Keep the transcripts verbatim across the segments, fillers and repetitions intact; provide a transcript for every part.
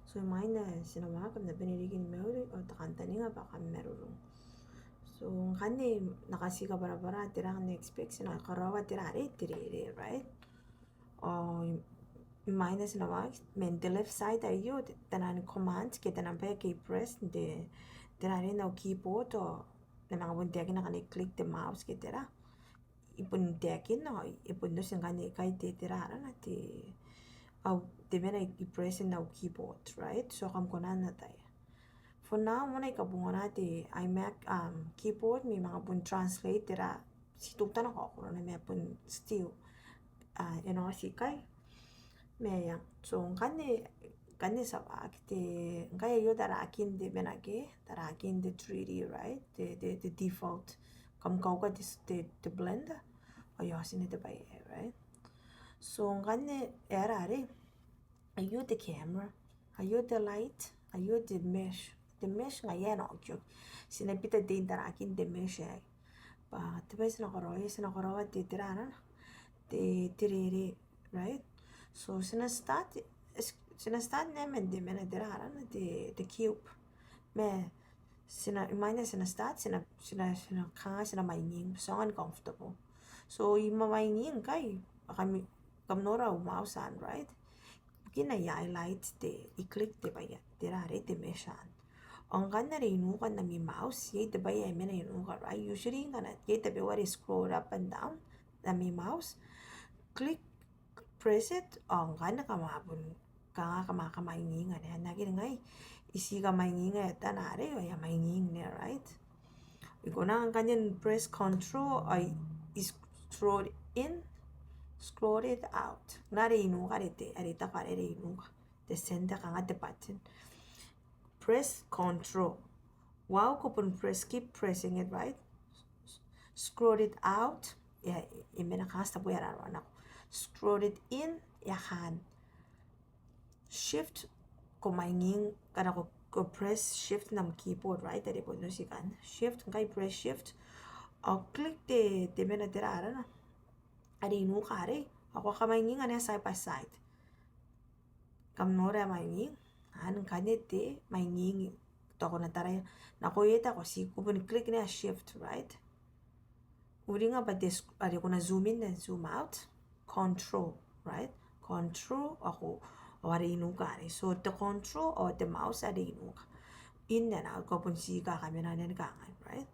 So imwain ae ti na waaki kam na bane riki ni mauri ao te kantaninga bwa kam marurung. So ngkanne n na katikabwarabwara tera kam na expect, ti na karaoa tera are te reeree, right? Ao imwain ae ti na waaki, man te left side aio, te, taian command ke taian bwai ake I press n te, tera are n au keyboard, ao n na manga bon taekinna ngkana I click te mouse ke tera. I bon taekinna, ao I bon oti ngkanne ikai te, tera arana, te, au, te mena I press n au keyboard, right? So kam kona n ataia. For now, moa I kabongana te iMac, um, keyboard, ma I manga bon translate tera, ti teutana kaokorona ma bon still, uh, e na oti ikai. Ma eng, so ngkanne, ngkanne ti a waaki te, ngkai aio tarakin te mena ke, tarakin te three D, right? Te, te, te default. Kam kauka te, te, te Blender, ao e a oti naba te bwai aei, right? So ngkanne e aera arei, aio te camera, aio te light, aio te mesh. Te mesh ngaia e na okioki. Ti na bita tein tarakin te mesh aei. Bwa te bwai ti na karaoia, ti na karaoa te, tera arana, te, te reeree, right? So ti na start, ti na start naba man te mena, tera arana, te, te cube. Ma ti na, imwain ae ti na start, ti na, ti na, ti na kanga, ti na mwainging, ti aonga ni comfortable. So I mwainging ngkai, kam, kam nora au mouse anne, right? Bukina I highlight te, I click te bwai ae, tera arei, te mesh anne. Ao ngkana are I nuka n ami mouse, iai te bwai ae mena i nuka, right? Usually ngkana iai tabeua are scroll up and down n ami mouse, click, press it, ao ngkanne kam a bon, kanga kam a kamwainging anne. N na aki ringai, I ti kamwainging ae tana arei, ao e a mwainging naba, right? I kona ngkanne n press control, ao I scroll in, scroll it out. Ngkana are I nuka are te, are I taku are I nuka. Te center, kanga te button. Press control. While ko bon press, keep pressing it, right? Scroll it out. E a, e mena, kanga ti taku e a raroa nako. Scroll it in, e a kaan. Shift, ko mwainging, ngkana ko, ko press shift n am keyboard, right? Are bon oti ikanne. Shift, ngkai press shift. Ao click te, te mena, tera arana, are I nuka arei. Ao ko a kamwainging anne side by side. Kam nora e mwainging, anne ngkanne te mwainging, tao ko na taraia. Nako eta ko ti, ko bon click naba shift, right? Uringa bwa te sc-, are ko na zoom in and zoom out. Control, right? Control, ao ko, ao are I nuka arei. So te control, ao te mouse are I nuka. In and out, ko bon ti kakamena naba ni kangai, right?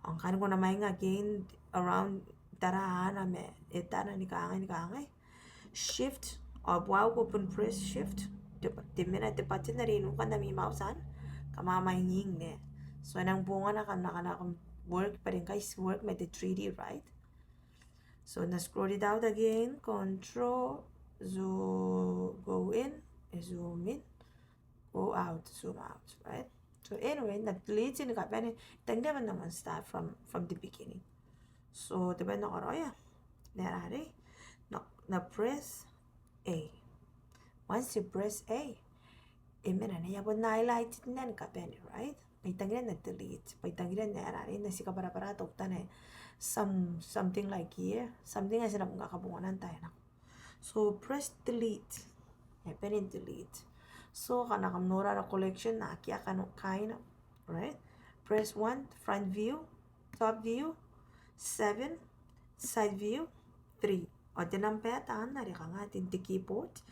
Ao ngkanne ko na mwaing again around, tara ana ma, e tana ni kangai, ni kangai. Shift, ao while ko bon press shift, te, te mena te button are I nuka n ami mouse anne, kam a mwainging naba. So e nang bongana kam na, kam na work, bwa are ngkai ti work ma te three D, right? So n na scroll it out again, control, zo-, go in, e zoom in, go out, zoom out, right? So anyway, n na delete ni kabane, I tangiria bwa N na moan start from, from the beginning. So te bwai N na karaoia, n aera arei, N na, N na press A. Once you press A, e mena naba, e a bon highlighted naba ni kabane, right? Bwa I tangiria N na delete, bwa I tangiria n aera arei, N na ti kabwarabwara teutana, some, something like here, something ae ti na bon kakabongana n taai nako. So press delete. E a bane n delete. So ngkana kam nora ara collection, akea kanoan kaaina, right? Press one, front view, top view, seven, side view, three. Ao te numpad anne are kanga te, n te keyboard,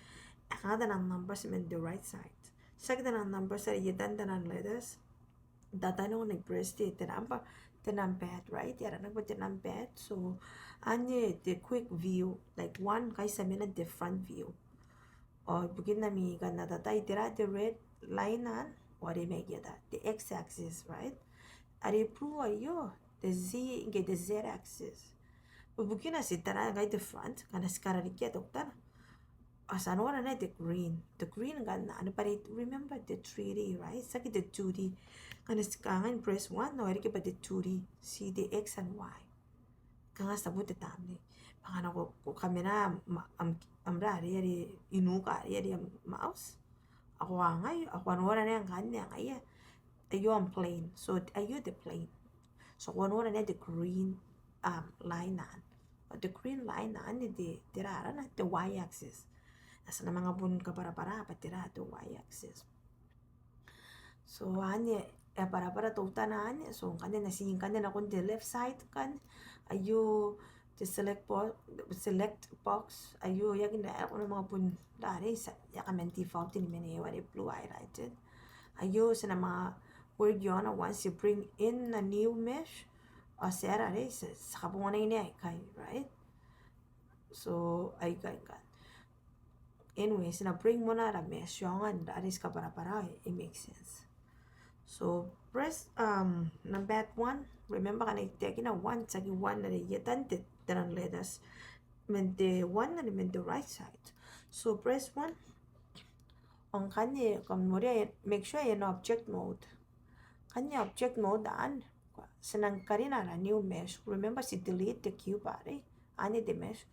e kanga taian numbers man te right side. Tiaki taian numbers are i etan taian letters. Tataninga ngkana I press te, te number, te numpad, right? E aranaki bwa te numpad. So anne te quick view, like one, ngkai ti a mena n te front view. Ao ibukin ami kan atatai, tera te red line anne, ao are mai ieta, te x-axis, right? Are blue aio, te z, ngke te z-axis. Ibukina ti tara ngkai te front, ngkana ti kararikia teutana, ao ti a nora naba te green. Te green ngkanne, bwa are, remember te three D, right? Tiaki te two D. Ngkana ti kangai n press one, ao e riki bwa te two D. See the X and Y. Kanga ti tabu te tamnei. Bwa ngkana ko, ko kamena am, am, am ra are, are i nuka are, are am mouse. Ao ko kangai, ao ko a nora naba ngkanne, ngaia. Aio am plane. So aio te plane. So ko a nora naba te green, um, line anne. Ao te green line anne te, tera arana, te y-axis. Ao ti na manga bon kabwarabwara bwa tera te y-axis. So anne e a bwarabwara teutana anne. So ngkanne ti na ti ngkanne nakon te left side ngkanne. Aio te select bo-, select box. Aio e aki na, e aki na manga bon rarei, ti a, e a kaman default ni mena are blue highlighted. Aio ti na manga work iaona once you bring in a new mesh. Ao ti a rarei, ti, ti kabongana n ae ikai, right? So aikai ngkanne. Anyway, ti na bring moa ara mesh iaon are ti kabwarabwara, it makes sense. So press, um, number one. Remember, ngkana e taekina one, tiaki one are i etan te, te round letters. Man te one are man te right side. So press one. Ao ngkanne kam noria, make sure e na object mode. Ngkanne object mode anne, ti nang karina ara new mesh. Remember, ti delete te cube arei, anne te mesh.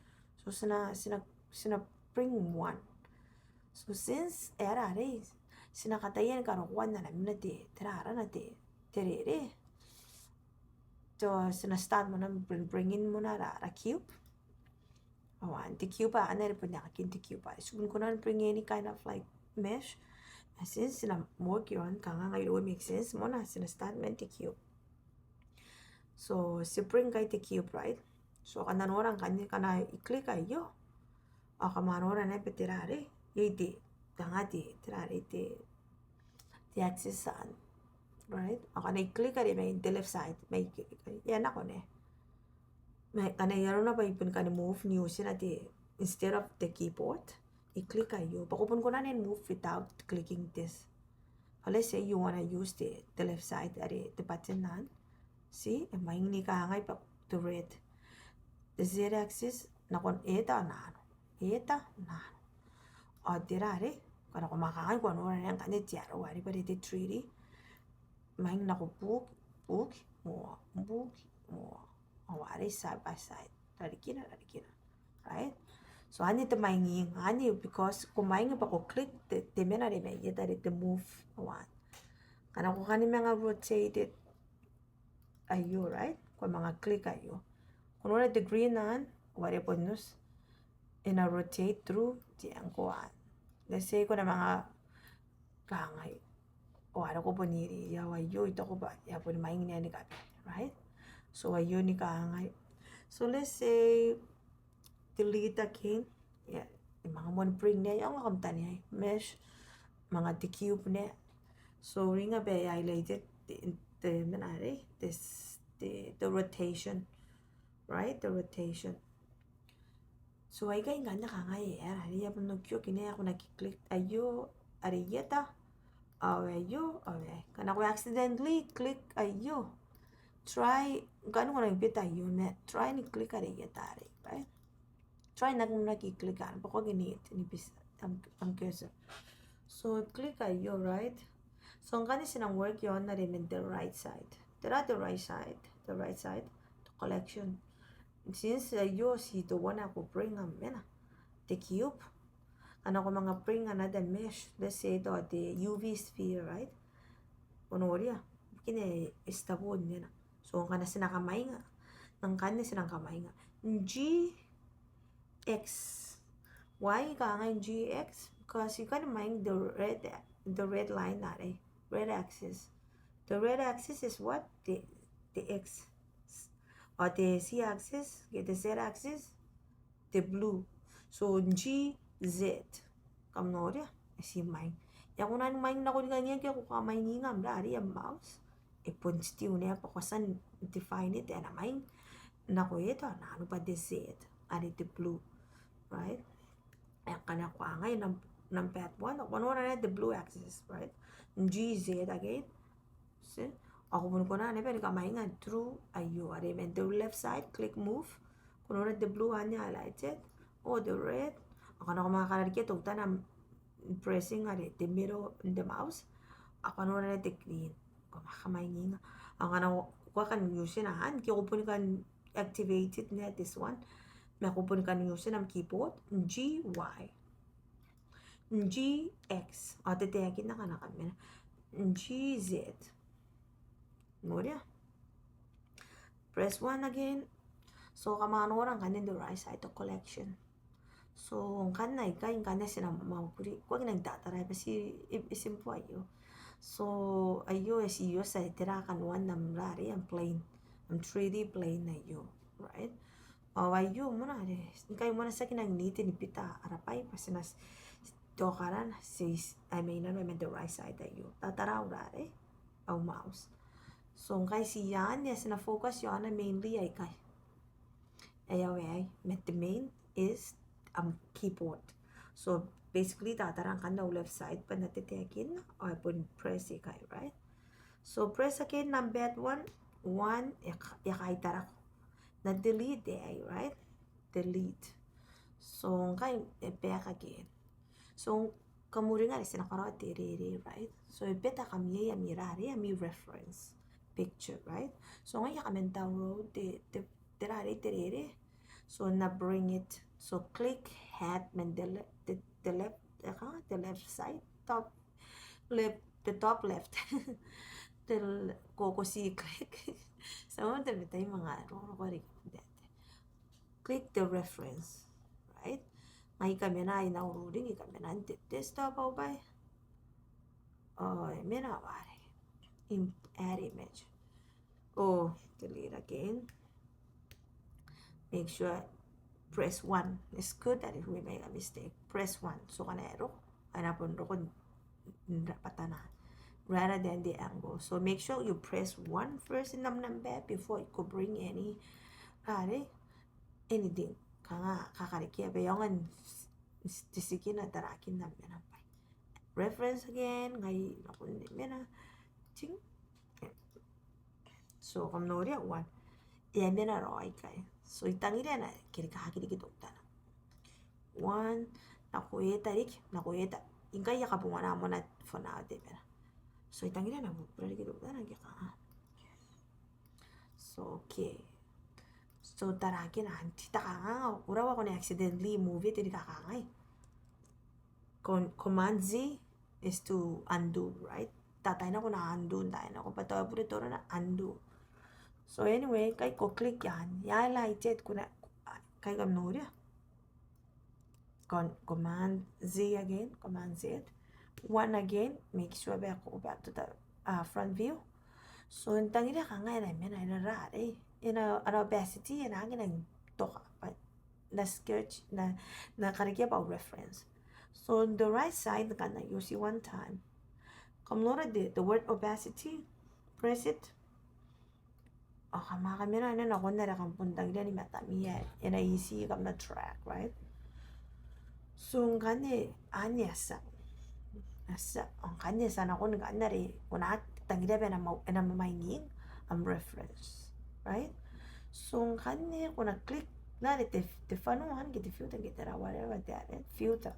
So ti na, ti na, ti na bring one. So since e a rarei, ti na kataia ni karokoa ana mena te, te rarana te, te rere. So ti na start moa n bring, bring in moa ara, ara cube. Ao anne te cube anne are bon iangoan te cube arei. So bon kona n bring any kind of, like, mesh. Ma since ti na work iaon, kanga ngaia are e make sense moa ti na start man te cube. So ti bring ngkai te cube, right? So kam na nora ngkanne ngkana I click aio, ao kam a nora naba te rarei, iai te, kanga te, te rarei te, te axis anne, right? Ao ngkana I click are mai n te left side, mai, e a nako ne. Ma ngkana e a roko naba, I bon kan move n iutina te, instead of the keyboard, I click aio. Bwa ko bon kona n move without clicking this. Ao let's say you wanna use the, the left side are te button anne. See, e mwaing ni kangai bwa te red. Te z axis, nakon eta ao nano. Eta, nano. Ao te rarei, ngkana ko manga kangai ko a nora ngkanne te arrow are bwa are te three D. Mwaing nako buki, buki, moa, buki, moa. Ao arei side by side. Rarikina, rarikina. Right? So anne te mwaing anne, because ko mwaing bwa ko click te, te mena are mai eta are te move. Ao anne. Ngkana ko kani manga rotate it aio, right? Ko manga click aio. Ko nora te green anne, ao are bon oti. E na rotate through te angle anne. Let's say ko na manga kangai. Ao are ko bon iri, ao aio I taku bwa e a bon mwaing ni kabi, right? So aio ni kangai. So let's say delete again. Yeah, e manga moa ni bring ne, ao ngkana kam tania mesh, manga te cube ne. So ringa bwa e highlighted te, te mena arei, this, the, the rotation, right? The rotation. So aikai ngkanne kangai e a rarei, e a bon okioki ne, ko na click aio, are eta, ao aio, ao aei. Ngkana ko accidentally click aio, try, ngkana ko na bita aio, ma try ni click are eta arei, right? Try n aki, n aki click anne, bwa ko aki need ni bita am, am cursor. So click aio, right? So ngkanne ti nang work iaon are man te right side. Tera te right side? Te right side, te collection. Since aio ti teuana ae ko bring am mena, te cube. Ngkana ko manga bring another mesh, let's say tao te U V sphere, right? Ko noria, kine e stop n nena. So ngkana ti na kamwainga, ngkanne ti nang kamwainga. G X. Why kangai G X? Because you gotta mind the red, the red line arei, red axis. The red axis is what? The, the X. Ao te Z axis, ke te Z axis, te blue. So G Z. Kam noria, e ti mwaing. E a kona ni mwaing nakon ngkanne ngke ko kamwainga am rarei am mouse. E bon still ne, bwa ko a tia n define it, e na mwaing nako eta ao nano bwa te Z, are te blue, right? E ngkana ko angai num-, number one, ko nora ne te blue axis, right? G Z again. See? Ao ko bon kona naba ni kamwainga through aio, are man te left side, click move. Ko nora te blue anne highlighted, ao te red. Ao ngkana ko manga kararikia teutana am pressing are te middle n te mouse, ao ko nora ne te green. Ko manga kamwainga. Ao ngkana ko, ko a kan use-na anne, ke ko bon kan activate it ne, this one. Ma ko bon kan use-na am keyboard, G Y. G X. Ao te taekina ngkana kam mena. G Z. Noria. Press one again. So kam a nora ngkanne n te right side, te collection. So ngkanne aikai, ngkanne ti na mwakuri. Ko aki nang tatarai, bwa ti, e, e simple aio. So aio e ti iotia tera kanoan am rare, am plane, am three D plane aio, right? Ao aio moa are ngkai moa ti aki nang need ni bita ara bwai bwa ti na tokarana, ti, I mean, I mean the right side aio. Tatara au rare, au mouse. So ngkai ti anne ti na focus iaona mainly aikai. Aio aei, ma te main is am keyboard. So basically tatara ngkanne au left side bwa N na tataekinna ao e bon press ikai, right? So press again number one, one, e ka-, e kaitara. N na delete aei, right? Delete. So ngkai e back again. So kam uringa are ti na karaoa te rere, right? So e better kam iai ami rare, ami reference picture, right? So ngaia kam download te, te, te rare, te rere. So N na bring it. So click head man te le-, te, te left, e ka, te left side, top left, the top left. Te l-, ko, ko ti click. So te betai manga ro, ro, ro, ro, click the reference, right? Ngai I kamena, I na ururing, I kamena n te desktop au bwai. Oh, e mena ware. Im-, add image. Oh, delete again. Make sure press one. It's good that if we make a mistake, press one. So ngkana e roko, e na bon roko n-, n-, rabwatana. Rather than the angle. So make sure you press one first in the number before you could bring any, are, anything. Kanga kakarekea bwa e aonga n s-, s-, titikina tarakin am mena bwai. Reference again, ngai nakon te mena. Ting. So kam noria one. E a mena raoi ikai. So I tangiria N na kerikaaki riki teutana. One, nako eta riki, nako eta. Ngkai e a kabongana moa n te fona te mena. So I tangiria N na bubura riki teutana ke ka. So, okay. So tarakina anti takanga, ura wa kona accidentally move it riki kakangai. Con-, command Z is to undo, right? Tataina kona undo, taina ko patoa bure torona undo. So anyway, kai ko click ian, e a highlighted, kona, kai kam noria. Con-, command Z again, command Z. One again, make sure back, go back to the, uh, front view. So n tangiria kanga e na mena, e na rare, e na, ana opacity e na aki nang toka, but N na sketch, N na, N na karekea bwa reference. So on the right side, ngkana you see one time. Kam nora the, the word opacity, press it. Ao kam a kamena, e na nakon are kam bon tangiria ni matami ae e na easy kam na track, right? So ngkanne anne e a tia. E a tia. Ao ngkanne ti a nakon ngkanne are ko na tangiria bwa e na ma-, e na mamainga am reference, right? So ngkanne ko na click n are te, te fano anne ke te filter ke tera, whatever te are, filter.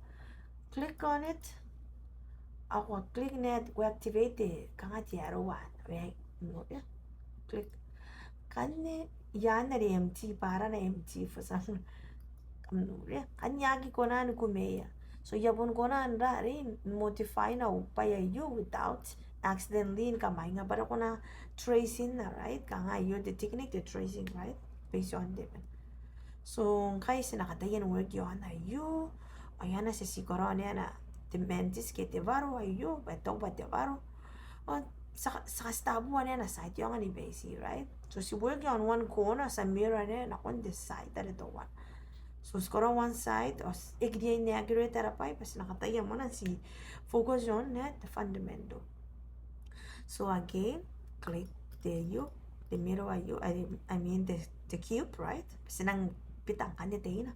Click on it. Ao ko click n are ko activate te, kanga te arrow anne. Right? Noria. Click. Ngkanne ian are empty, bwa arana empty for some. Kam noria. Ngkanne e aki kona ni kumeia. So e a bon kona n rare, modify-na au bwai aio without accidentally ni kamainga, bwa are ko na tracing-na, right? Kanga aio te technique te tracing, right? Based on the So ngkai ti na kataia n work iaon aio, ao e na ti ti karaoa naba te mantis ke te waro aio, bwa e tau bwa te waro. Ao ti a ka-, ti a katiteboo naba ana side, e aonga ni base, right? So ti work iaon one corner, ti a mirror naba nakon te side are teuana. So ti karaoa one side, ao ti, e aki riai n accurate ara bwai, bwa ti na kataia moa n ti focus iaon naba te fundamental. So again, click te aio, te middle aio, I, I mean te, te cube, right? Ti nang bita ngkanne teina.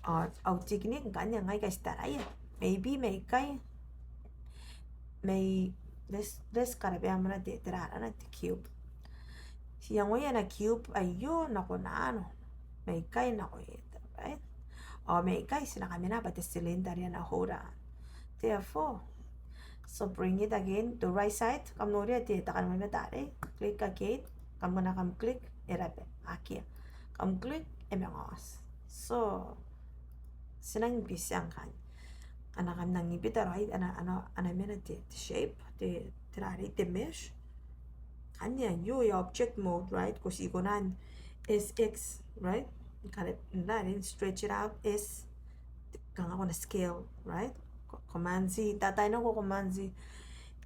Ao au technique ngkanne ngai kai ti taraia. Maybe mai ikai, mai, let's, let's karabea moa te, tera arana, te cube. Ti iangoia ana cube aio nako nano. Mai ikai nako eta, right? Ao mai ikai ti na kamena bwa te cylinder are e na hora. Therefore, so bring it again to right side. Kam noria te takanimamata are. Click again. Kam na kam click, e raba. Akea. Kam click, e manga oti. So ti nang bitia ngkanne. Ngkana kam nang bita raoi ana, ana, ana mena te, te shape, te, tera are, te mesh. Ngkanne aio e a object mode, right? Ko ti kona n S X, right? Ngkana, n are, stretch it out, S, kanga ko na scale, right? Co-, command Z, tataina ko command Z.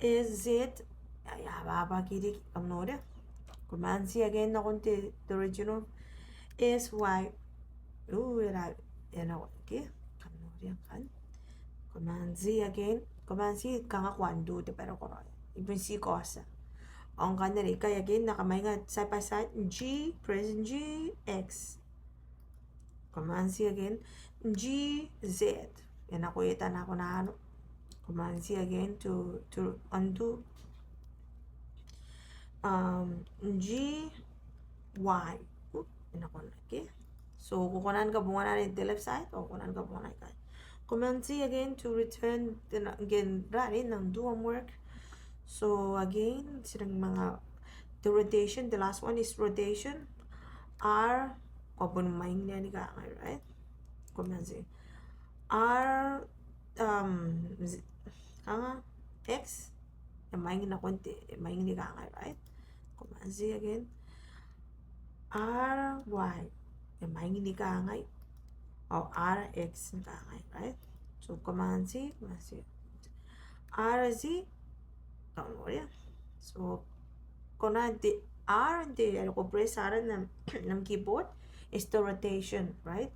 S Z, e a, e a bwabwaki riki, kam noria. Command Z again, nakon te, te original. S Y, ooh, e ra, e na, okay, kam noria ngkanne. Command Z again, Command Z kanga ko undo te bwai ae ko karaoia. Even C ko a tia. Ao ngkanne are ikai again, N na kamainga side by side, G, press G, X. Command Z again, G Z. E nako eta, nako nano. Command Z again to, to undo. Um, G Y. Oop, e nako nano, okay. So, ko kona ni kabongana n te left side, ao ko kona ni kabongana ikai. Command Z again to return, then again, right, and do homework. So, again, ti nang manga, the rotation, the last one is rotation. R, ko a bon mwaing ni kangai, right? Command Z. R, um, Z, kanga, X, e mwaing nakon te, e mwaing ni kangai, right? Command Z again. R Y, e mwaing ni kangai. Ao R X ni kangai, right? So, Command Z, Command Z. R Z, kam noria. So, ko na te R, te, are ko press R n am, n am keyboard, is the rotation, right?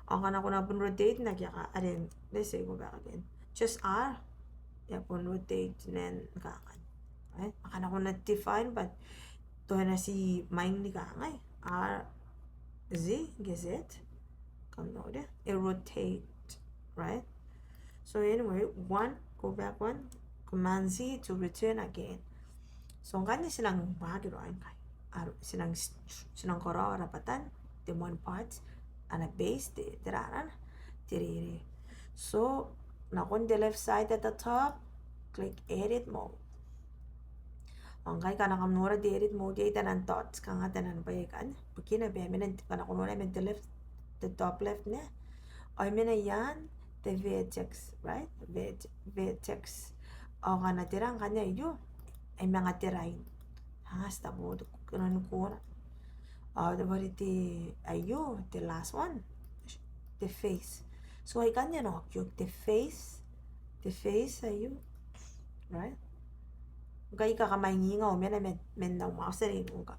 Ao ngkana ko na bon rotate, n aki a ka, are, let's say, go back again. Just R, e a bon rotate n kangai, right? Ngkana ko na define, but tao e na ti mwaing ni kangai. R, Z, ke Z, kam noria, e rotate, right? So anyway, one, go back one, Command Z to return again. So ngkanne ti nang waaki raoi ngkai. Are, ti nang, ti nang karaoa rabwatan, te one part, ana base, te, te rarana, te reeree. So, nakon te left side at the top, click edit mode. Ao ngkai ngkana kam nora te edit mode iai taian dot, kanga taian bwai aikai. Bukina bwa e mena, ngkana ko nora e mena n te left, te top left, ne? Ao e mena iaan te vertex, right? Vert-, vertex. Ao ngkana tera ngkanne aio, e manga te line. Hanga ti tabu, ko na ni kona. Ao te bwai are te, aio, te last one, te face. So, aikanne e na okioki te face, te face aio, right? Ngkai I kakamainginga ao mena man, man au mouse are I nungka.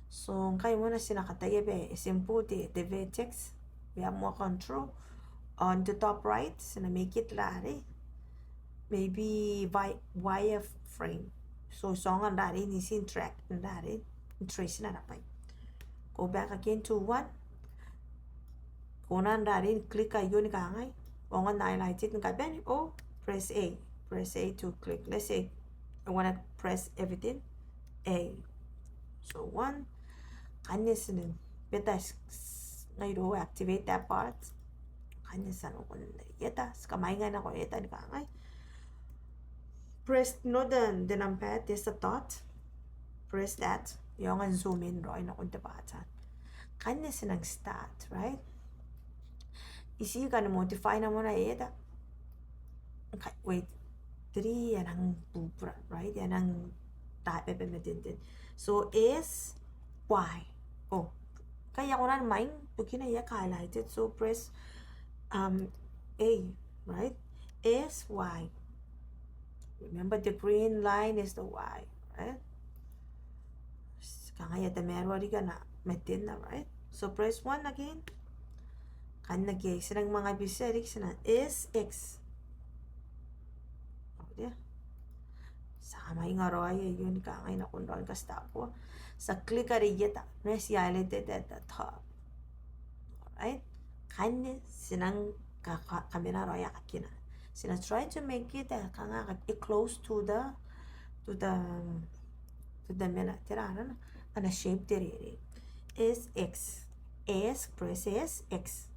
So, ngkai moa ti na kataia bwa e simple te, te vertex, we have more control. On the top right, ti na make it rare. Maybe wi-, wire frame. So, ti aonga n rare, ni ti track, n rare, n trace n ara bwai. Go back again to one. Ko na n rare, click aio ni kangai. Aonga n highlight it ni kabane, or press A. Press A to click. Let's say I wanna press everything. A. So one. Ngkanne ti nang, beta s-, s-, ngai ro activate that part. Ngkanne ti a nako n eta, ti kamwainga nako eta ni kangai. Press, note the, the numpad, there's a dot. Press that. E aonga n zoom in raoi nakon te bwai teuana. Ngkanne ti nang start, right? I ti kan modify-na moa eta. Okay, wait. Three, e a nang bubura, right? E a nang tabebematenten. So, S, Y. Oh, ngkai I a kona ni mwaing, bukina e a highlighted. So, press, um, A, right? S, Y. Remember, the green line is the Y, right? Kanga e a tamaroa riki ana matenna, right? So press one again. Ngkanne ke, ti nang manga bitia riki, ti na S X. Oh, there. Ti a kamwainga raoi aio ni kangai nakon raoi ngkai ti tabu. Ti a click are eta, nurse highlighted at the top. Alright? Ngkanne ti nang ka-, ka-, kamena raoi akakina. Ti na try to make it, eh, kanga e close to the, to the, to the mena, tera arana, ana shape te reeree. S X. S, press S, X.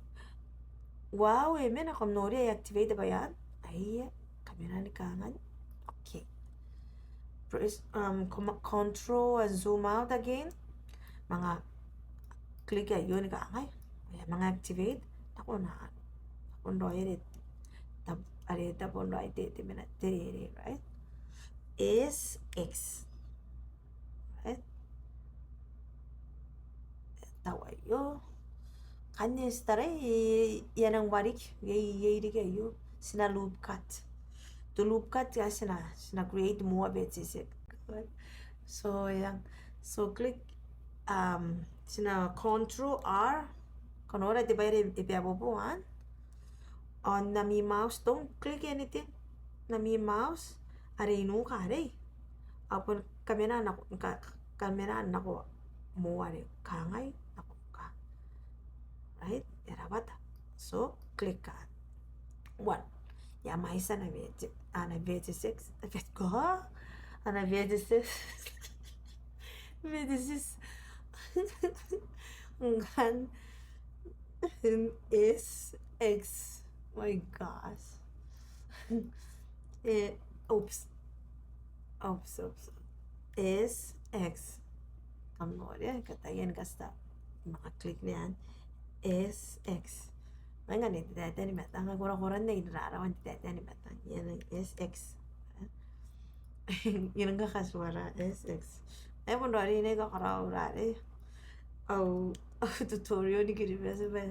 Wow, e mena, kam noria e activate bwa e a, aia, kamena ni kangai. Okay. Press, um, com-, control and zoom out again. Manga click aio ni kangai. Aia, manga activate. Nakon, nakon raoi are, tab-, are tabon raoi te, te mena, te reeree, right? S X. Right? Tao aio. Ngkanne ti tarai, e a nang wareki, iai, iai riki aio. Ti na loop cut. te loop cut, ti a ti na, ti na create more vertices. So, yeah. So, click, um, ti na control R, ko nora te bwai are e beboo, ao n ami mouse, don't click anything. N ami mouse, are i nuka arei. Ao bon kamena nako, ka, kamena nako moa arei, kangai, nako ka. Right? E rawata. So, click cut. One. E a mwaiti ana verti-, ana vertices, ana verti-, ko? Ana vertices. Vertices. Ngkanne S X. My gosh. Eh, oops. Oops, oops. S X. Kam noria, kataia ni kasta. Manga click n aei. S X. Mai ngkanne te taetae ni matang, korakoran te rarawa n te taetae ni matang. Iai S X. Iai ngkai katuara S X. Ai bon raoiroi ni kakaraoa arei. Au, au tutorial ni Kiribati bwa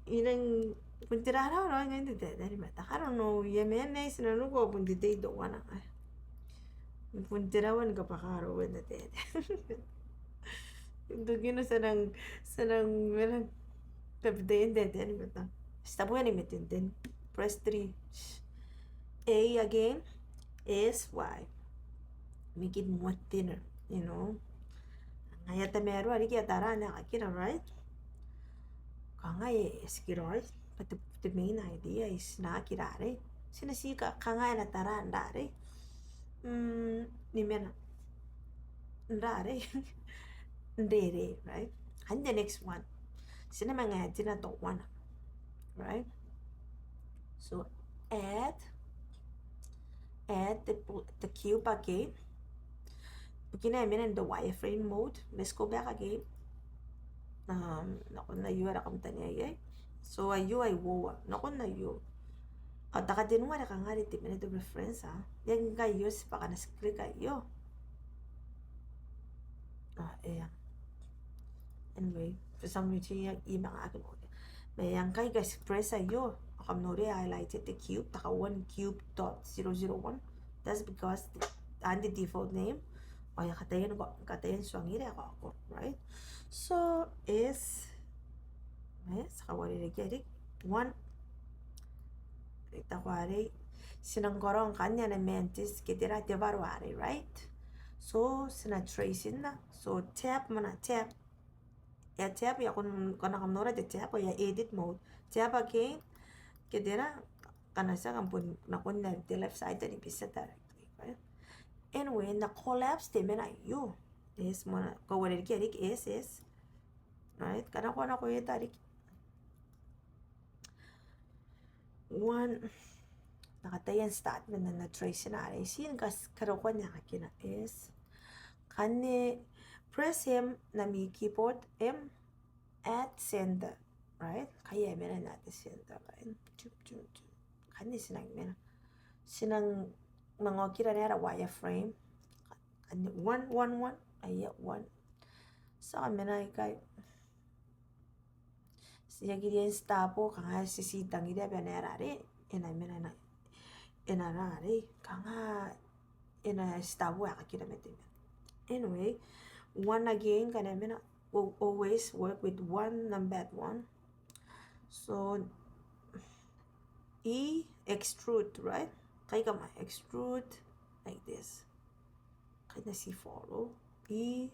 I nang bon te rarawa raoi ngkai n te taetae ni matang. I don't know, iai mena ae ti na nako bon te tei teuana. Bon te rawa ni kabwaka raoi n te taetae. Tokina ti a nang, ti a nang mena n te taetae ni matang. Stop when you meet and then press three. A again, S Y. Make it more thinner, you know. Ngaia tamaroa riki a tara n aekakina, right? Kanga e tikiraoi, but the, the main idea is n aekakina arei. Ti na ti ka-, kanga e na tara n arei. Mm, ni mena n arei. N arei, right? And the next one. Ti na manga add-ina teuana, right? So, add, add the, the cube again. Bukina e mena in the wireframe mode. Let's go back again. Um, nakon aio are kam tania iai. So, aio ai uoua. Nakon aio. Ao te katenua are kanga are te mena te reference, a. Iai ngkai aio ti bwaka n click aio. Ah, e a. Anyway, for some reason, I, I manga aki noria. Ma e a ngkai ka ti press aio, ao kam noria e highlighted te cube, te kauoua n cube dot zero zero one. That's because the, and the default name, ao e a kataia n ko-, kataia n tuangira ae kaokoro, right? So, S, e, ti kauarerekea riki, one. Te kauare, ti nang karaoa ngkanne ana mantis, ke tera te waro arei, right? So, ti na trace-ina. So, tab, moa n tab. E a tab, e a kon-, ngkana kam nora te tab, e a edit mode. Tab again, ke tera, ngkana ti a kan bon nakon te left side ni bita directly, right? Anyway, n na collapse te mena aio. S, moa n, kauarerekea riki, S, S. Right? Ngkana ko a nako eta riki. One, n na kataia n start man ana trace-na arei. Ti ni kas-, karokoa n aekakina, S. Ngkanne press M n ami keyboard, M, at center, right? Ngkai e a mena n at center, right? Tum, tum, tum. Ngkanne ti nang mena. Ti nang manga okira n ara wireframe. Ngkanne one, one, one. Aia, one. Ti a mena ikai. Ti aki riai n stop, kanga ti ti tangiria bwa e na aera arei, e na mena, e na, e na aera arei, kanga e na stop aekakina ma te mena. Anyway, one again, ngkana e mena, al-, always work with one number at one. So, E, extrude, right? Ngkai kam a extrude like this. Ngkai n na ti follow. E,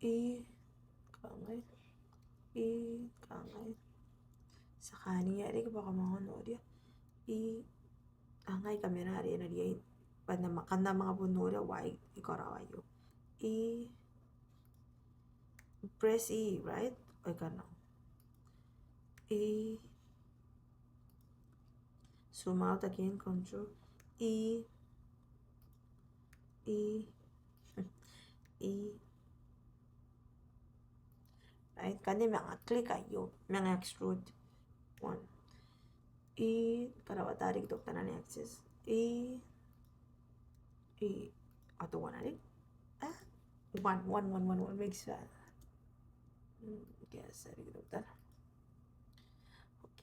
E, kangai. E, kangai. Ti a kania riki bwa kam a noria. E, kangai, kamena are e na riai. Bwa n na ma-, kam na manga bon noria bwa e karaoa aio. E, press E, right? Ao e kanakoa. E, zoom out again, control. E, E, E. Right, ngkanne manga click aio, manga extrude. One. E, karawata riki teuana n axis. E, E, ao teuana riki. Ah, one, one, one, one, one, make sure. Mm, okay, sorry, teuana. Okay.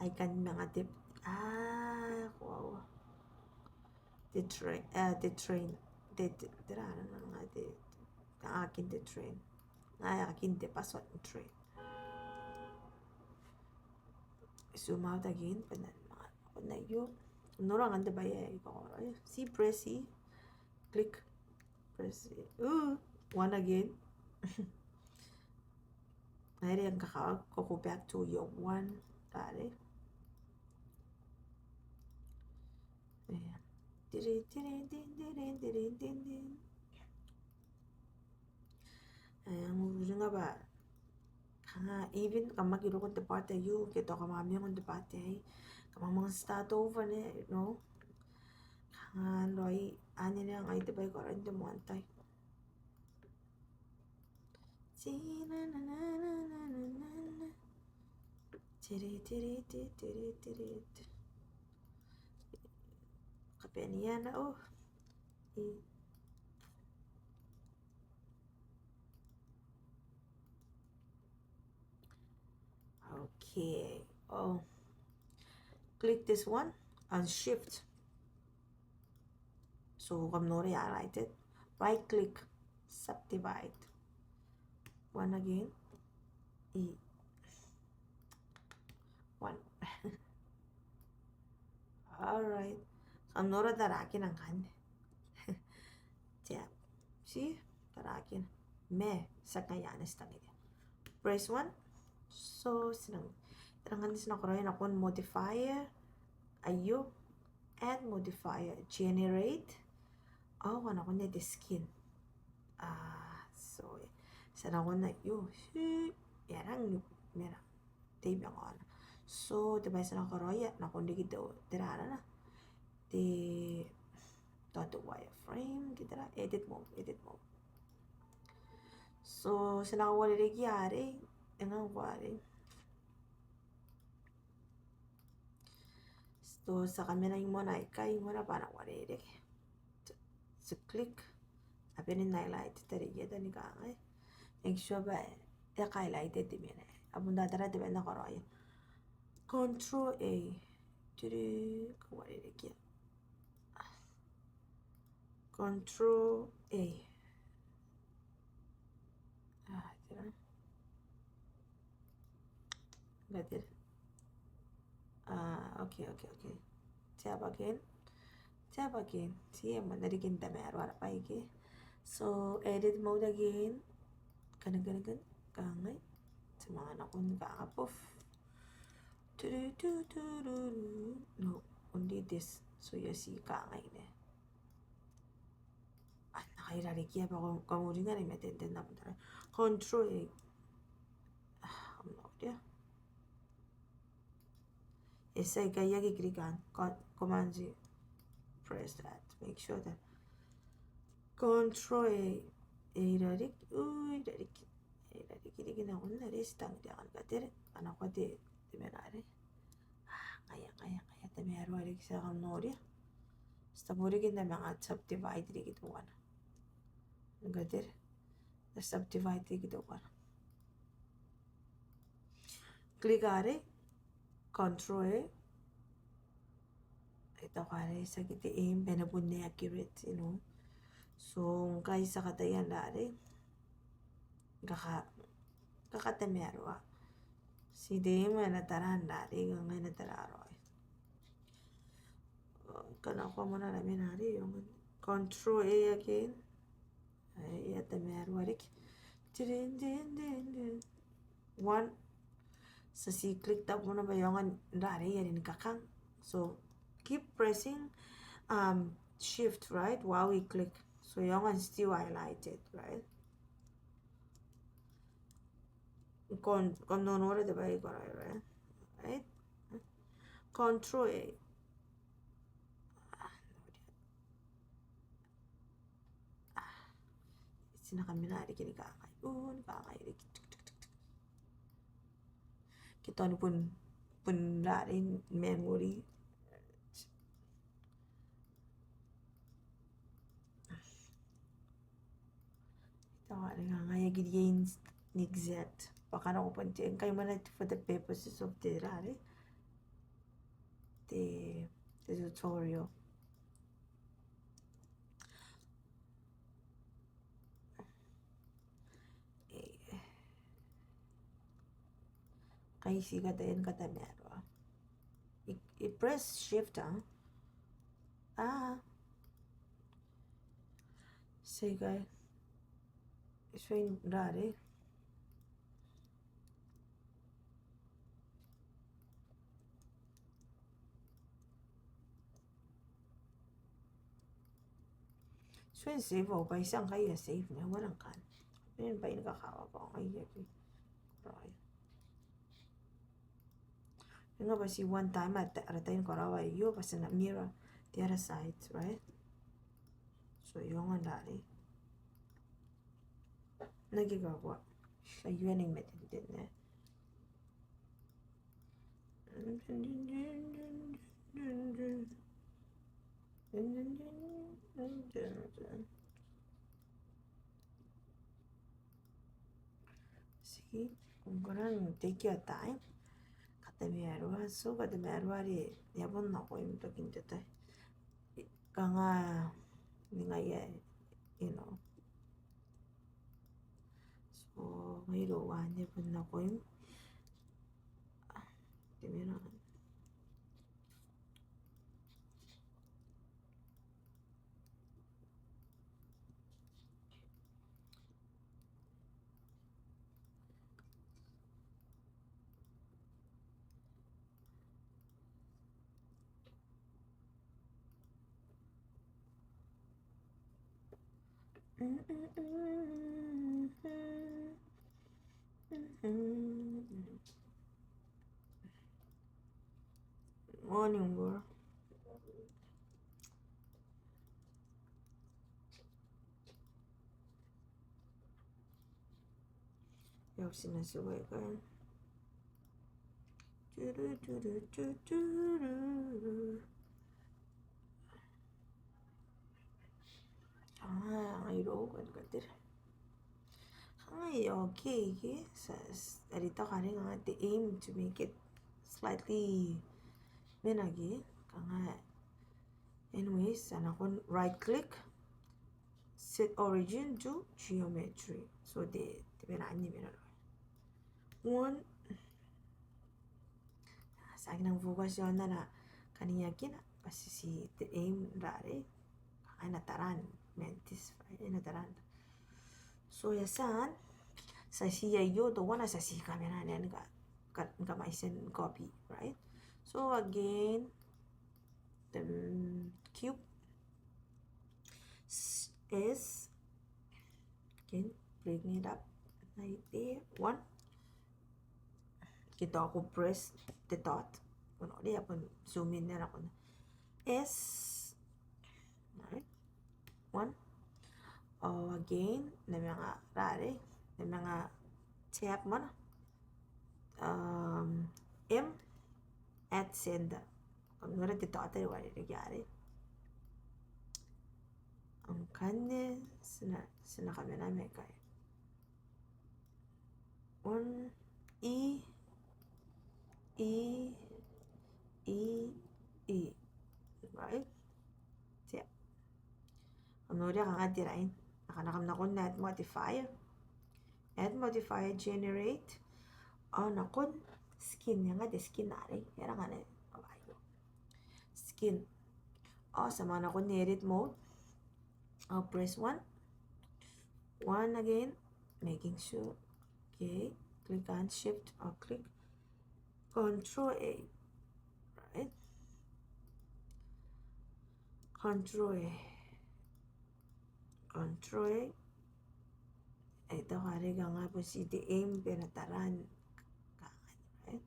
Ai kan manga te, ah, wow. Te train, ah, te train. Te, te, te ra, na, na, na, te, akin te train. Ai akin te bus, te train. Zoom out again, but then, na, na, you. Nora ngkanne te bwai ae I koro, eh. See, press E. Click. Press E. Ooh, one again. Ai are ngkana ko go back to your one. Are. Yeah. Tiri, tiri, tin, tiri, tiri, tin, tin. Eh, I uringa bwa kanga even kam aki roko n te part aio, ke tao kam a mena n te part aei, kam a manga start over, ne, no? Kanga raoi anne ngai te bwai ae I koro n te moan tai. Tiri, tiri, ti, tiri, tiri, ti. Kabaneana, oh. E. Okay. Oh. Click this one and shift. So, kam noria, right? Right click, subdivide. One again. E. One. All right. Kam nora taraakina ngkanne. Tab. See? Taraakina. Ma, ti a ngaia anne ti tangiria. Press one. So, ti nang, ti nang, ti na karaoia nakon modifier. Aio. Add modifier. Generate. Oh, nakon te skin. Ah, so, ti a nakon aio. Si, e rang ni, mena. Te ibangaona. So, te bwai ti na karaoia, nakon riki te, te rarana. Te, tao te wireframe, ke tera, edit mode, edit mode. So, ti na uarereke arei, e nga uarereke. So, ti a kamena i moan aikai, i moan bwa e na uarereke. Ti click. A bane n highlight, tarikia tani kangai. Make sure bwa e highlighted te mena. A bon tatara te bwai ae N na karaoia. Control A. Tiri, kauarerekia. Control A. Ah, tera. Got it. Ah, okay, okay, okay. Tab again. Tab again. See, e moan riki n tamaroa ara bwai ke. So, edit mode again. Kan, kan, kan, kangai. Ti a manga nakon kangai, poof. Tu, tu, tu, tu, tu. No, only this. So, you see, kangai ne. Anne, e a rarikia bwa ko, ko uringa ni matenten na butara. Control A. Ah, kam noria. E tia ikai aki click-na. Co-, Command G. Press that. Make sure that. Control A. E rariki. Ui, rariki. E rariki, riki nakon are ti tangiria ngkanne, katere. Ana ko te, te mena are. Ah, ngaia, ngaia, ngaia, tamaroa riki, ti a kam noria. Ti a bon riki n na manga subdivide riki teuana. Katere. N na subdivide riki teuana. Click arei, Control A. E tau arei, tiaki te aim, bwa e na bon accurate, you know. So, ngkai ti a kataia n arei. Kaka, kakatamaroa. Ti te aim e na tara n arei, kanga e na tara raoi. Ngkana ko a manga mena arei, e ongo. Control A again. Ai, e a tamaroa riki. Tirin, din, din, din. One. Ti a click tabun bwa e aonga n rarei are ni kakang. So keep pressing, um, shift, right, while we click. So e aonga n still highlighted, right? Kon, kon nonora te bwai ae ko karaoia, right? Right? Control A. Ah, ti na kamena riki ni kangai. Oh, ni kangai riki. Tuk, tuk, tuk, tuk. Ke tao ni bon, bon rarei n mangori. Tao are kangai aki riai n exact. Bwa kanga ko bon te, ngkai moa n te, for the purposes of the rarei, te, te tutorial. Kai ti kataia ni katamaroa. I, I press shift, ah. Ah. Ti kai. Ti tuai n rarei. Ti tuai n save, ao bwa ti a ngkai a save, ma e uara ngkanne. Bwa e na bwaina kakawa bwa ngaia ke. Right. E nga bwa ti one time at, at a time karaoa aio, bwa ti na mirror the other side, right? So, e aonga n rarei. N aki kakua. Ti a ioa ni mate, eh? See, ko kona n take your time. Katamaroa, so katamaroa are e a bon nakoim n tokin te tai. Kanga ni ngaia, you know. So, ngai iroua anne e bon nakoim. Te mena. Morning, bro. Iau ti na tiwai kan. Turu, turu, turu, turu. Ah, ngai irou kan katera. Ai, okay, okay. Ti a, ti a ri tao kanga te aim to make it slightly mena ke. Kanga, anyways, ti a nakon right click, set origin to geometry. So te, te mena anne mena. One. Ti aki nang focus iaon ana kaniakina, bwa ti ti te aim n rarei. Kanga e na taran, mantis, e na taran. So e a tia n, ti a ti aio teuana, ti a ti kamena ni ka, ka, ka mai sen copy, right? So again, the, mm, cube. S, S. Again, bring it up. Right there. One. Ke tao ko press te dot. Ko noria bon zoom in nako. S. Right. One. Oh, again, n na manga rarei, n na manga tab moa. Um, M at center. Kam noria te dot are e uarereke arei. Ngkanne ti na, ti na kamena mai ikai. One, E, E, E, E. Right? Tia. Kam noria kanga te rain. Ngkana kam nakon add modifier. Add modifier, generate. Ao nakon skin, e nga te skin arei. E rang anne. Skin. Ao ti a manga nakon edit mode. I'll press one. One again, making sure. Okay, click on shift or click control A, right? Control A. Control A. Ai tao are kanga bon ti te aim bwa e na taraa kanga, right?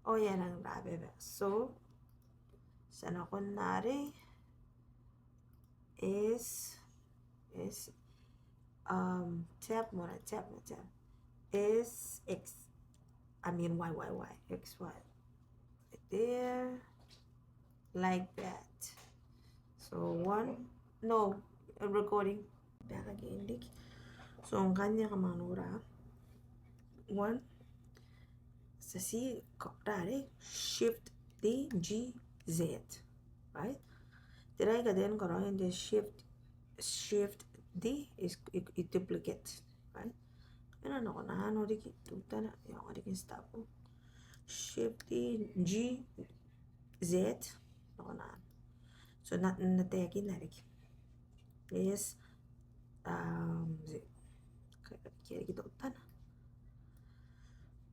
Ao e a nang rabebe. So, ti a nakon are S, S, um, tab, moa, tab, moa, tab. S, X, I mean, Y, Y, Y, X, Y. Right there. Like that. So, one, no, recording. Back again, Dick. So, ngkanne kam a nora. One, ti a ti karaoa, shift D, G, Z, right? Tera ae I kataia ni karaoia, the shift, shift D is, it, it duplicate, right? E na nakon anne riki teutana, e a riki stop. Shift D, G, Z, nakon anne. So, na, na taekinna riki. Yes. Um, the, okay, okay, okay, teutana.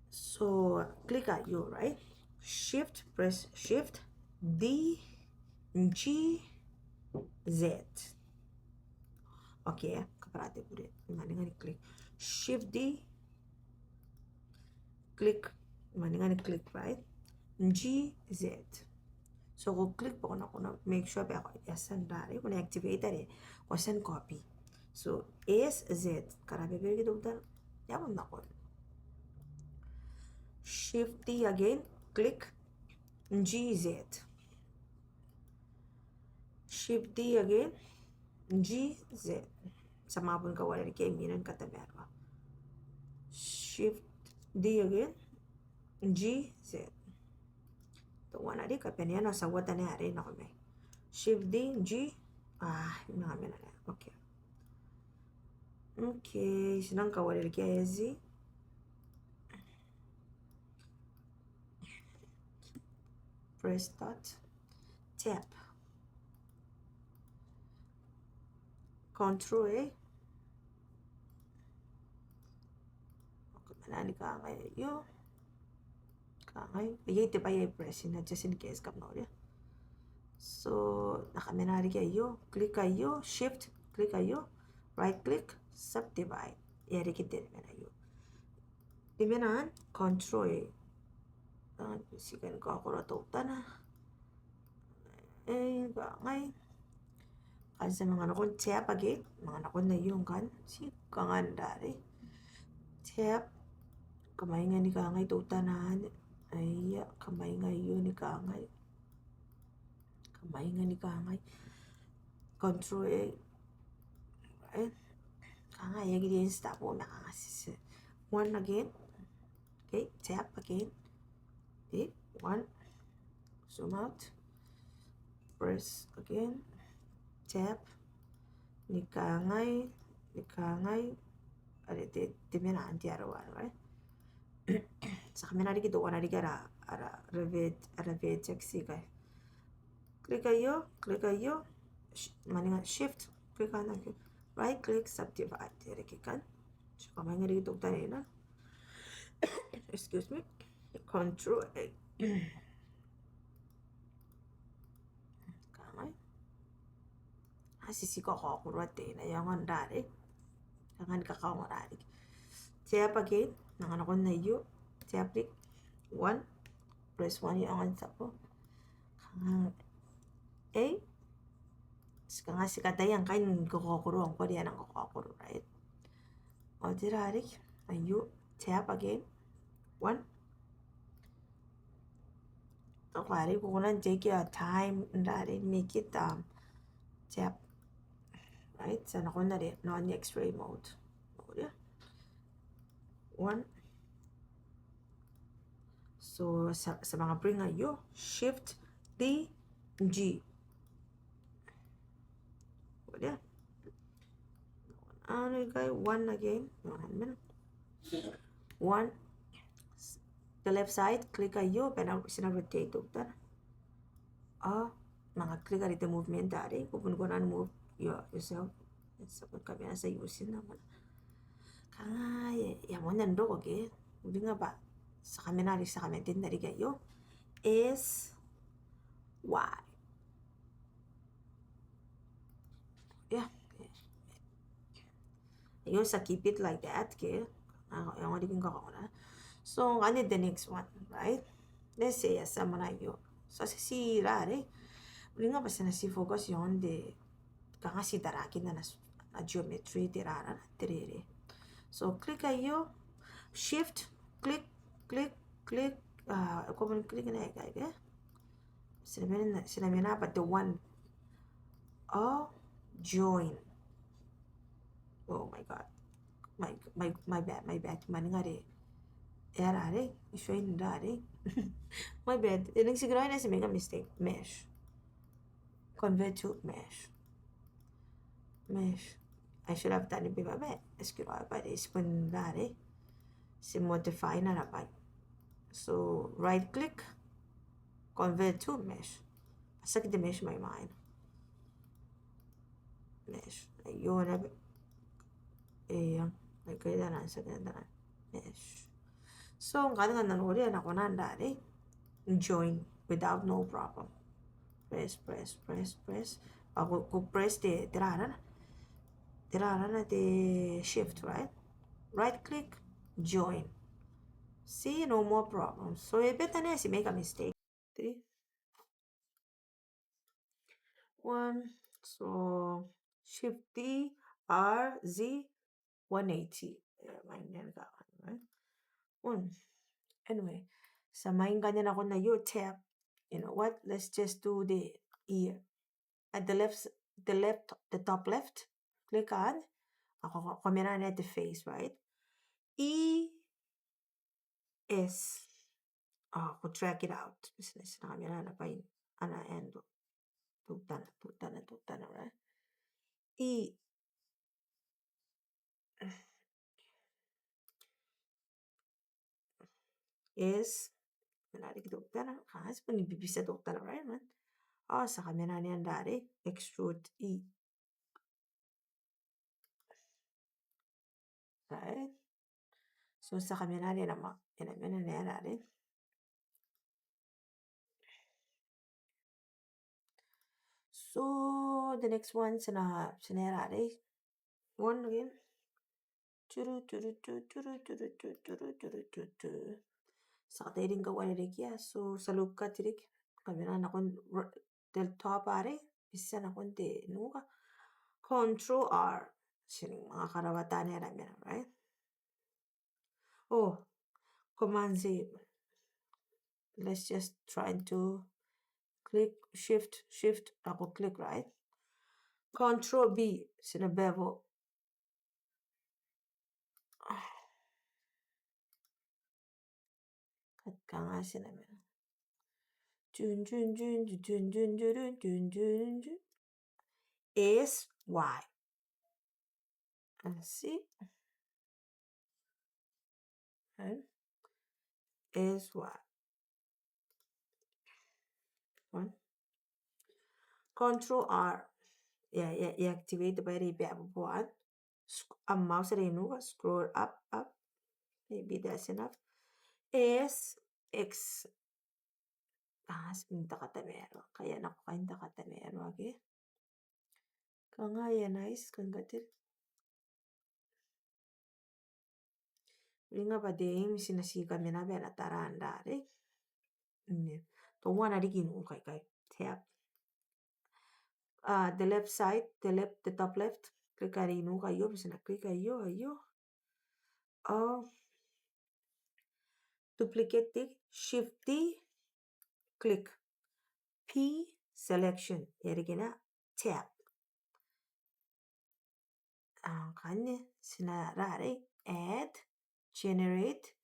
So, click aio, right? Shift, press shift, D, G, Z. Okay, kabwara te bure. Mwaninga ni click. Shift D, click. Mwaninga ni click, right? G, Z. So, ko click bwa ko na, ko na make sure bwa ko, e a tia n rare, ko na activate are, ko a tia n copy. So, S Z, karabebe riki teutana, e a bon nakon. Shift D again, click, G Z. Shift D again, G Z. Ti a manga bon kawareware riki imwina ni katamaroa. Shift D again, G Z. Teuana riki, kabanea ao ti a uota naba are nako mai. Shift D, G, ah, e manga mena naba. Okay. Okay, ti nang kawareware riki ae ti. Press dot. Tab. Control A. Okay, mena ni kangai aio. Kangai. Iai te bwai ae I press-ina, just in case kam noria. So, na kamena riki aio, click aio, shift, click aio, right click, subdivide. E a reke te mena aio. Te mena anne, control A. Ah, ti kan kaokoroa teutana. E, kangai. Ao ti a manga nakon tab again, manga nakon aio ngkanne, ti kangai n rare. Tab, kamwainga ni kangai teutana anne. Aia, kamwainga aio ni kangai. Kamwainga ni kangai. Control A. Right? Kangai, e aki riai n stop, ma kanga ti, ti. One again. Okay, tab again. Okay, one. Zoom out. Press again. Tab. Ni kangai, ni kangai. Are te, te mena anne te aro one, right? Ti a kamena riki teuana riki ara, ara, ara vet, ara vet text ikai. Click aio, click aio. Sh-, mwaninga shift, click anne, okay. Right click, subdivide. E a reke ngkanne. So, kamwainga riki teutana. Excuse me. Control A. Kangai. Ao ti, ti kakaokoroa te, na iango n rare. Kangai ni kakaongora riki. Tab again, manga nakon aio. Tab riki. One. Press one, iango n tabu. Kangai. Ti kanga ti kataia ngkai ni kakaokoro ngkoa are e a nang kakaokoro, right? Ao tera riki, aio, tab again. One. Tao are ko kona n take your time n rare, make it, um, tab. Right? Ti a nakon are non-X-ray mode. Mode, yeah. One. So, ti a, ti a manga bring aio, shift D, G. Mode. Anne ikai, one again. One, one. The left side, click aio, bwa e na, ti na rotate teutana. Ao manga click are te movement are, ko bon kona n move your, yourself. Ti a bon kamena, ti a use-na moa. Kanga e a moanna n roko ke, uringa bwa ti a kamena riki, ti a kamena riki aio. S Y. Yeah. Aio, ti a keep it like that ke. Ah, e aonga riki ni kakaokoro. So ngkanne the next one, right? Let's say, yes, ti a manga aio. So ti a tii rarei. Uringa bwa ti na tii focus iaon te, kanga ti tarakin ana, ana geometry, te rarana, te rere. So click aio, shift, click, click, click, ah, ko bon click-na ikai ke. Ti na mena, ti na mena bwa te one. Oh, join. Oh my God. My, my, my bad, my bad. Maninga are. E a rarei, e join rarei. My bad. E ring, ti karaoia, ti make a mistake. Mesh. Convert to mesh. Mesh. I should have done it before, but e tikiraoi bwa ti bon rarei. Ti modify-na ara bwai. So right click, convert to mesh. Bwa tiaki te mesh mai mwaina. Mesh. Aio naba. Eng, ai kai taian, tiaki taian. Mesh. So ngkanne ngkana noria, e na kona n rarei, join without no problem. Press, press, press, press. Ah, ko, ko press te, te rarana. Te rarana, te shift, right? Right click, join. See, no more problems. So e better n ti make a mistake. Three. One, so shift T, R, Z, one eighty. Yeah, mine then got one, right? One. Anyway, ti a manga ngkanne nakon aio, tab. You know what? Let's just do the ear. At the left, the left, the top left. Click on. Ao ko, ko, ko mena n te face, right? E, S. Ao ko drag it out. Ti na, ti na mena ana bwai, ana end. Teutana, teutana, teutana, right? E, S. Mena riki teutana. Ah, ti bon bibitia teutana, right, man? Ao ti a kamena n rarei, extrude E. Right? So ti a kamena n rarei, e na ma, e na mena n rarei. So the next one, ti na, ti na rarei. One again. Turu, turu, tu, turu, turu, tu, turu, turu, tu, tu. Ti a kataia ni kauarerekea, so ti a lookoa riki. Kamena nakon r-, te top are, bitia nakon te nuka. Control R. Ti na manga karaoa taani ara mena, right? Oh, Command Z. Let's just try to click, shift, shift, ao ko click, right? Control B, ti na bevel. Kanga ti na mena. Tun, tun, tun. S Y. And see. And S Y. One. Control R. Yeah, yeah, yeah, activate the very bad one. Sc-, a mouse are i nuka, scroll up, up. Maybe that's enough. S X. Ah, ti bon takatamaroa. Kai a nako kai n takatamaroa ke. Kanga e a nice, kan katil. Uringa bwa te aim ti na ti kamena bwa e na tara n rarei. Teuana riki i nuka ikai. Tab. Ah, the left side, the left, the top left. Click are i nuka aio, bwa ti na click aio, aio. Oh. Duplicate, shift D, click. P, selection. E a reke n tab. Ao ngkanne ti na rarei, add, generate,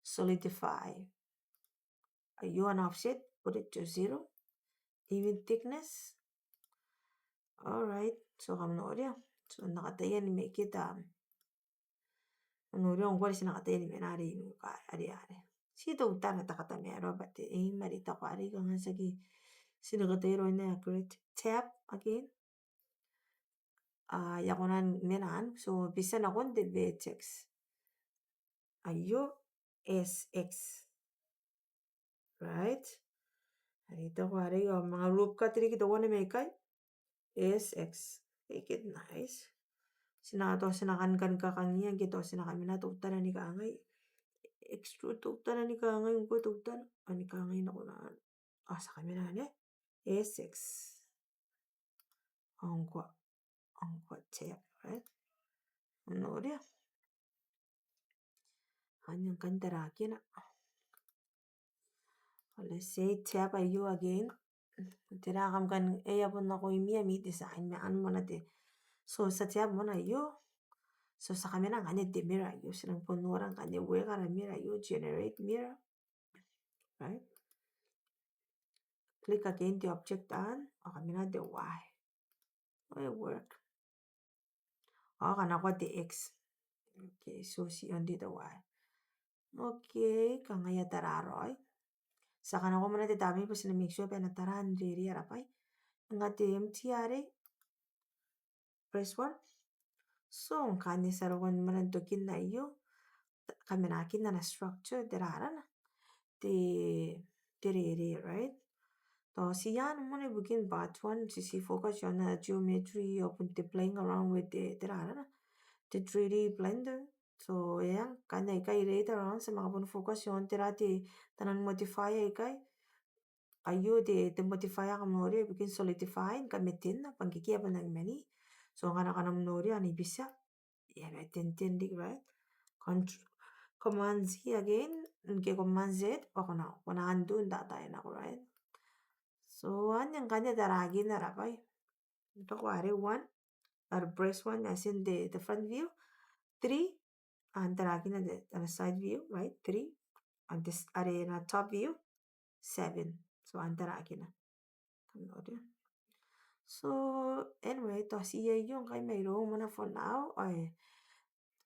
solidify. Aio ana offset, put it to zero. Even thickness. All right, so kam noria. So N na kataia ni make it, um, N na noria ngkoa are ti na kataia ni mena are i nuka, are, are. Ti teutana takatamaroa bwa te aim are I taku are kanga tiaki Ti na kataia raoi n create tab again. Ah, e a kona n mena anne, so bita nakon te vertex. Aio, S X. Right? Are I taku are ao manga loop cut riki teuana mai ikai. S X. Make it nice. Ti na, tao ti na kan, kan kakangia ngke tao ti na kamena teutana ni kangai. Extrude teutana ni kangai, ngkoe teutana. Ao ni kangai nakon anne. Ao ti a kamena anne. S X. Ao ngkoa, ao ngkoa tab, right? Noria. Anne ngkanne tarakina. Let's say tab aio again. Tera kam kan, e a bon nakoimi ami design ma anne moa te. So ti a tab moa aio. So ti a kamena ngkanne te mirror aio. Ti nang bon nora ngkanne weka ara mirror aio, generate mirror. Right? Click again te object anne, ao kamena te Y. Will work. Ao kanakoa te X. Okay, so ti only te Y. Okay, kangai e a tara raoi. Ti a kanakoa moa te tamnei bwa ti na make sure bwa e na tara n reeree ara bwai. Ngai te empty arei. Press one. So, ngkanne ti a roko moa n tokin aio. Kamenakin ana structure, tera arana. Te, te reeree, right? Tao ti a moa ibukin part one, ti, ti focus iaon ana geometry, ao bon te playing around with the, tera arana. Te three D Blender. So, yeah, ngkanne ikai later on, ti a manga bon focus iaon tera te, taian modifier ikai. Aio te, te modifier kam noria ibukin solidify, ngkana e tena, bwa ngke e a bon nang mani. So, ngkana kam noria anne bita. E a bon tenten riki, right? Contr-, Command Z again, ngke Command Z, ao ko na, ko na undo n tatae nako, right? So, anne ngkanne tarakina ara bwai. N taku are one, are press one, as in the, the front view. Three, anne tarakina the, the side view, right? Three, anne this, are na top view, seven. So, anne tarakina. Kam noria. So, anyway, tao ti aio ngkai mairou moa for now. Ai,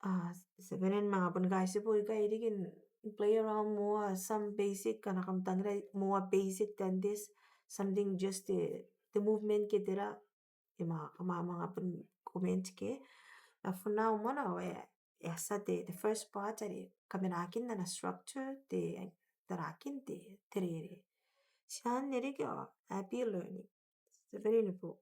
ah, ti a bane ni manga bon kaitibo ikai riki n play around more, some basic, ngkana kam tangira more basic than this, something just the, the movement ke tera, e manga, kam a manga bon comment ke. But for now moa, e, e a tia te, the first part are kamenakin ana structure, te, tarakin te, te reeree. Ti anne riki ao, happy learning. Ti a bane ni bo.